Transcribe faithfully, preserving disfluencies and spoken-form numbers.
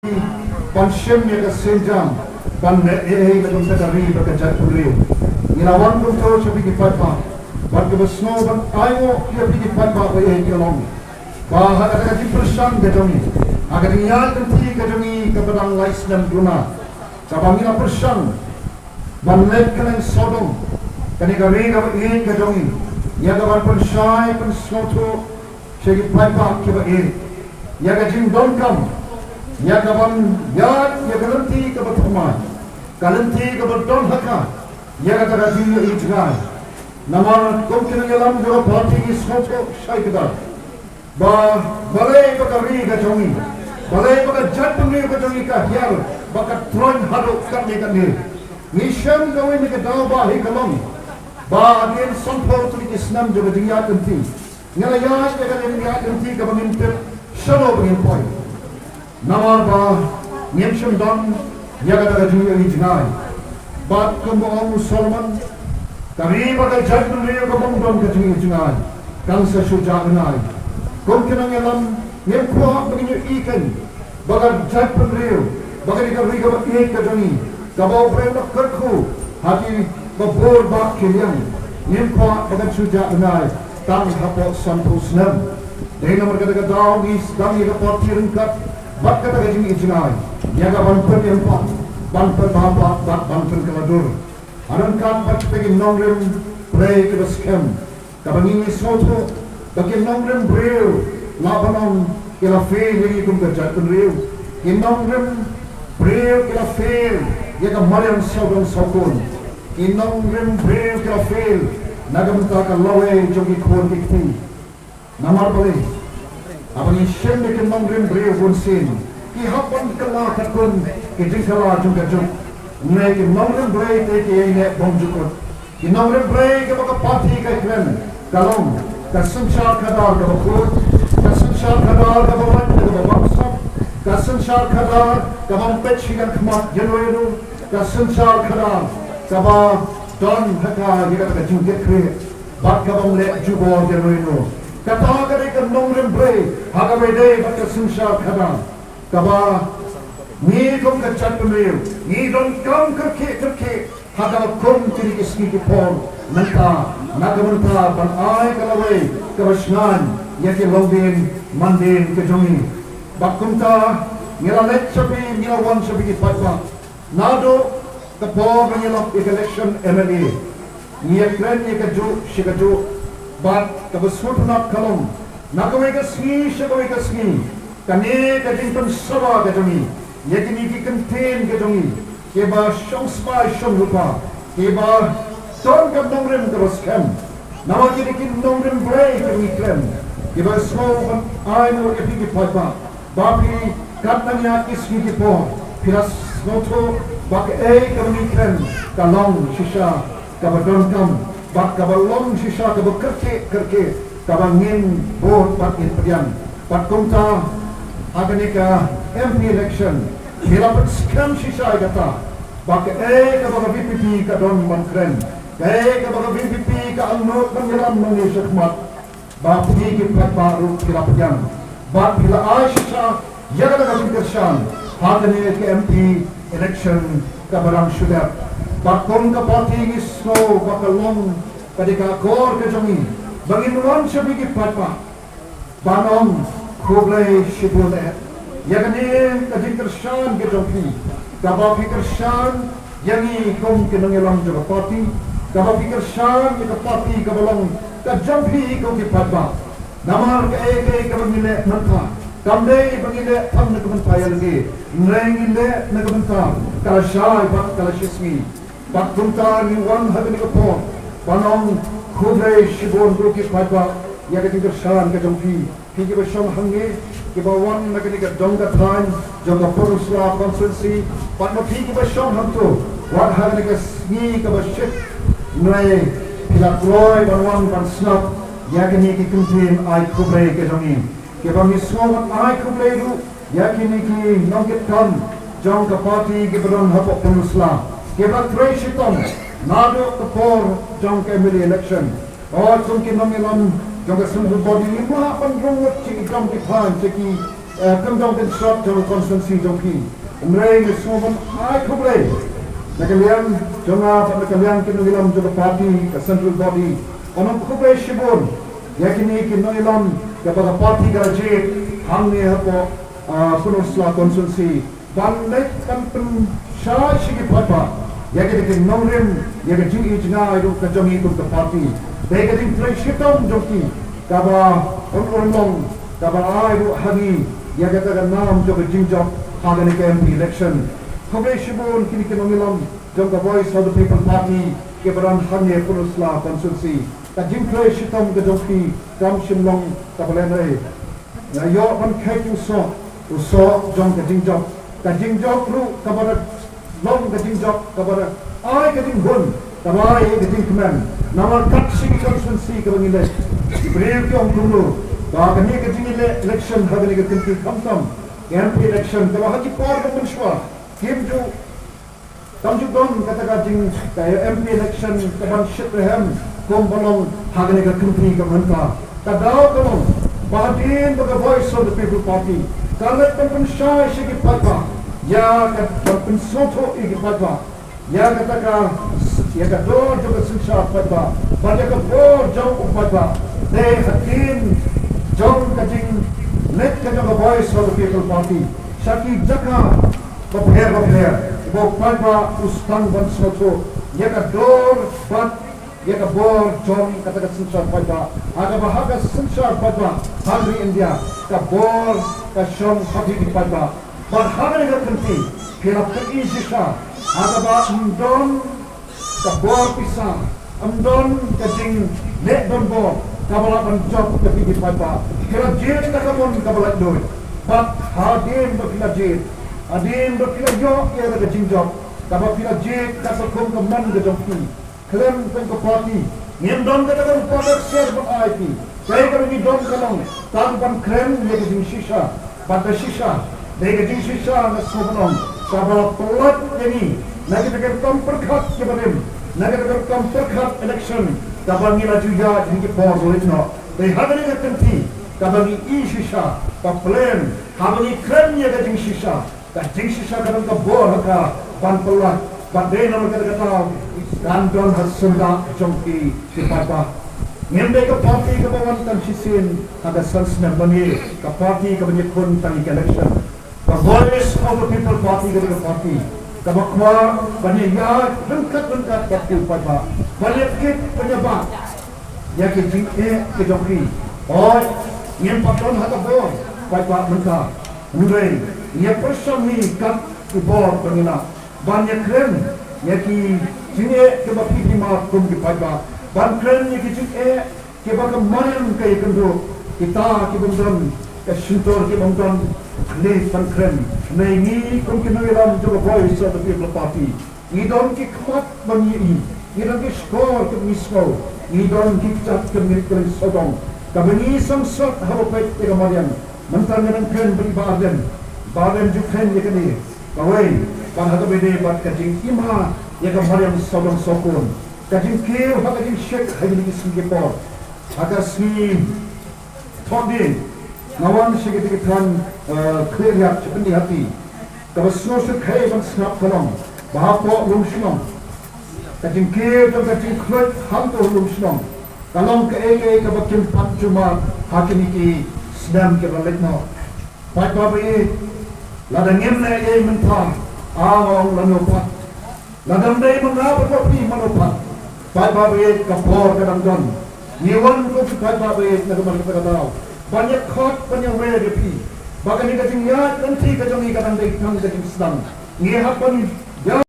ban shim ïa ka sienjam ban leh ei ei na ka bynta ka ri bad ka jaitbynriew. Ngi la wan kumto sha phi ki paidbah bad kaba sngew ban ainguh ïa phi ki paidbah ba ei ka long ba ha kata ka jingpyrshang ka jong ngi, ha ka jingïaid lynti ka jong ngi kaba dang lai snem duna, kaba ngi la pyrshang ban leit kylleng sawdong kane ka ri kaba ïeit ka jong ngi ïa ka ban pynshai pynsngewthuh sha ki paidbah kiba ïeit ïa ka jingdonkam, ïa ka ban ïaid ïa ka lynti kaba thymmai, ka lynti kaba don ha ka, ïa kata ka jingïohi jngai. Namar kum ki nongïalam jong ka party ngi sngewthuh shai kdar ba balei ba ka ri ka jong ngi, balei ba ka jaitbynriew ka jong ngi ka hiar ba ka troiñ haduh katne katne. Ngi shem kawei na ka daw ba hi ka long ba hadien sanphew tylli ki snem jong ka jingïaid lynti, ngi la ïaid ïa ka jingïaid lynti kaba ngim tip shano ba ngin poi. Namar ba ngim shym don ïa kata ka jingïohi jngai. Bad kumba ong u Solomon, ka ri bad ka jaitbynriew kaba ym don ka jingïohi jngai kan sa shu jah bnai. Kum ki nongïalam ngim kwah ba ngin ïohi kein ba ka jaitbynriew, ba kane ka ri kaba ïeit ka jong ngi, kaba u briew u la kyrkhu ha kiba bun bah ki liang, ngim kwah ba kan shu jah bnai tang hapoh sanphew snem. Dei namar kata ka daw ngi sdang ïa ka party ryngkat bad kata ka jingïohi jngai ïa ka ban pynïeng pat, ban pynbha pat bad ban pynkylla dur ha ryngkat bad kita ki nongrim briew kiba skhem. Kaba ngi ngi sngewthuh ba ki nongrim briew la ban ong ki la fail ïa ngi kum ka jaitbynriew. Ki nongrim briew ki la fail ïa ka mariang sawdong sawkun. Ki nongrim briew ki la fail na ka bynta ka lawei jong ki khun ki kti. Namar balei? Haba ngi shim ïa ki nongrim briew bunsien, ki hap ban kylla katkum ki jingkylla jong ka juk. Hynrei ki nongrim briew te ki ïaineh bymjukut. Ki nongrim briew kiba ka party ka kren ka long ka synshar khadar kaba khuid, ka synshar khadar kaba lait kaba bamsap, ka synshar khadar kaba ym peit shi khmat ïano ïano, ka synshar khadar kaba don ha ka ïa kata ka jingkitkhlieh bad kaba ym leh jubor ïano ïano. Kata ka dei ka nongrim briew ha kaba ïadei bad ka synshar khadar. Kaba ngi kum ka jaitbynriew ngi donkam kyrkieh kyrkieh ha kaba kum kine ki sngi ki por mynta, na ka bynta ban ai ka lawei kaba shngaiñ ïa ki longdien mandien ka jong ngi. Bad kumta ngi la leit sha phi, ngi la wan sha phi ki paidbah. Naduh ka por ba ngi lap ïa ka election M L A, ngi ïakren ïa kajuh shi kajuh. Bad kaba sngewtynnat ka long, na kawei ka sngi sha kawei ka sngi, kane ka jingpynsawa ka jong ngi ïa kine ki kyntien ka jong ngi, kiba shong spah shong rupa, kiba don ka nongrim kaba skhem. Namar kine ki nongrim briew kiba ngi kren, kiba sngew ban ai nguh ïa phi ki paidbah. Ba phi katno ngi ïa ki sngi ki por phi la sngewthuh ba kaei kaba ngi kren ka long shisha kaba donkam bad kaba long shisha kaba kyrkieh kyrkieh kaba ngin bud bad ngin pdiang. Bad kumta ha kane ka M P election phi la pynskhem shisha ïa kata ba kaei kaba ka V P P ka don ban kren, kaei kaba ka V P P ka angnud ban ïalam nangne shakhmat. Ba phi ki paidbah ruh phi la pdiang bad phi la ai shisha ïa kata ka jingkyrshan ha kane ka M P election kaba dang shu dep. Bad kum ka party ngi sngew ba ka long ka dei ka akor ka jong ngi ba ngin wan sha phi ki paidbah ban ong khublei shibun eh ïa kane ka jingkyrshan ka jong phi kaba phi kyrshan ïa ngi kum ki nongïalam jong ka party, kaba phi kyrshan ïa ka party kaba long ka jong phi kum ki paidbah. Namar kaei kaei kaba ngi leh mynta kam dei ba ngi leh tang na ka bynta ïalade, hynrei ngi leh na ka bynta ka lashai bad ka lashisngi. Bad kumta ngi wan ha kane ka por ban ong khublei shibun ruh ki paidbah ïa ka jingkyrshan ka jong phi. Phi kiba shong hangne, kiba wan na kane ka dong ka thaiñ jong ka Pynursla constituency, bad ma phi kiba shong hangto, wat ha kane ka sngi kaba shit, hynrei phi la kloi ban wan ban sngap ïa kine ki kyntien ai khublei ka jong ngi. Kiba ngi sngew ban ai khublei ruh ïa kine ki nongkitkam jong ka party kiba don hapoh Pynursla, kiba trei shitom naduh ka por jong ka M L A election. Oi, kum ki nongïalam jong ka Central Body, ngim lah ban rung ngut sha ki dong ki thaiñ, sha ki Eh, kam jong ka jingshop jong ka constituency jong phi. Hynrei nga sngewbha ai khublei na ka liang jong nga bad na ka liang ki nongïalam jong ka party, ka central body. Nga ong khublei shibun ïa kine ki nongïalam kaba ka party ka la jied hangne hapoh, ah, Pynursla constituency. Ban leit ban pynshai sha ki paidbah ïa kata ki nongrim, ïa ka jingïohi jngai ruh ka jong ngi kum ka party. Dei ka jingtrei shitom jong ki kaba un urlong, kaba ai ruh ha ngi ïa kata ka nam jong ka jingjop ha kane ka M P election. Khublei shibun kine ki nongïalam jong ka Voice of the People Party kiba don hangne Pynursla constituency. Ka jingtrei shitom ka jong phi kam shym long kaba lehnohei. Nga ïoh ban kheit ïa u soh, u soh jong ka jingjop. Ka jingjop ruh kaba da long ka jingjop kaba da ai ka jinghun, kaba ai ka jingkmen. Namar kat shi ki constituency kaba ngi leit, ki briew ki ong kumno ba kane ka jingïaleh election ha kane ka kynti khamtam ka M P election kaba ha ki por ba mynshuwa kim ju Kam ju don kata ka jing, ka M P election ka ban shit rhem kum ba long ha kane ka kynti ka mynta. Ka daw ka long ba hadien ba ka Voice of the People Party ka leit ban pynshai sha ki paidbah ïa ka ban pynsngewthuh ïa ki paidbah ïa kata ka, ïa ka dor jong ka synshar paidbah bad ïa ka bor jong u paidbah. Te hadien jong ka jingleit ka jong ka Voice of the People Party sha ki jaka bapher bapher, ba u paidbah u sdang ban sngewthuh ïa ka dor bad ïa ka bor jong kata ka synshar paidbah. Ha kaba ha ka synshar paidbah ha ri India ka bor ka shong ha ki paidbah. Bad ha kane ka kynti phi la pyni shisha ha kaba ym don ka bor pisa, ym don ka jingleh donbor kaba lah ban jop ïa phi ki paidbah. Phi la jied da ka mon kaba laitluid. Bad hadien ba phi la jied, hadien ba phi la ïoh ïa ka jingjop kaba phi la jied katkum ka mon ka jong phi, khlem kum ka party ngim don kata ka rupa ka ksiar ban ai phi. Kaei kaba ngi don ka long tang ban kren ïa ka jingshisha. Bad ka shisha, dei ka jingshisha nga sngewbha ban ong, kaba la pynlait ïa ngi na kita ki rukom pyrkhat kiba rim, na kita ki rukom pyrkhat election kaba ngi la ju ïaid ha ki por ba leit noh. Dei ha kane ka kynti kaba ngi i shisha ba plain haba ngi kren ïa ka jingshisha, ka jingshisha ka don ka bor ha ka ban pynlait. Bad dei namar kata ka daw kan don ha syndah jong ki ki paidbah. Ngim dei ka party kaba wan tang shisien ha ka san snem, ba ngi ka party kaba ngi khun tang ïa ka election. Ka Voice of the People Party ka dei ka party kaba kwah ban ïaid ryngkat ryngkat bad ki paidbah, ban ïakit ban ïabad ïa ki jingeh ki jong ki. Hooid, ngim pat don ha ka bor paidbah mynta, hynrei ngi ïa pyrshang hi kat ki bor ba ngi lah ban ïakren ïa ki jingeh kiba phi phi mad kum ki paidbah, ban kren ïa ki jingeh kiba ka mariang ka ïakynduh, kita ki bym don ka shyntur, ki bym don khlieh ban kren. Hynrei ngi kum ki nongïalam jong ka Voice of the People Party, ngi don ki khmat ba ngi ïohi, ngi don ki shkor kiba ngi sngew, ngi don ki kjat kiba ngi rit sawdong, kaba ngi sangsot haba peit ïa ka mariang. Mynta ngi dang kren bad i Bah Ardent, Bah Ardent ju kren ïa kane kawei, bad ha kaba ïadei bad ka jingim ha ïa ka mariang sawdong sawkun, ka jingkiew ha ka jingshit ha kine ki sngi ki por. Ha ka sngi Thohdieng nga wan sha kita ki thaiñ, eh, Khliehriat sha Pyndiati, kaba sngewsih kaei ban sngap ka long ba hapoh Lumshnong ka jingkiew jong ka jingkhluit hangto Lumshnong ka long kaei kaei kaba kim pat ju mad ha kine ki snem kiba leit noh. Paidbah ba ïeit, lada ngim leh ei mynta, nga ong lano pat? Lada ym dei ma nga bad ma phi, mano pat? Paidbah ba ïeit, ka por ka dang don. Ngi wan kum ki paidbah ba ïeit na ka mar kata ka daw ban ïa khot ban ïa wer ïa phi ba kane ka jingïaid lynti ka jong ngi ka dang dei tang ka jingsdang. Ngi hap ban ïa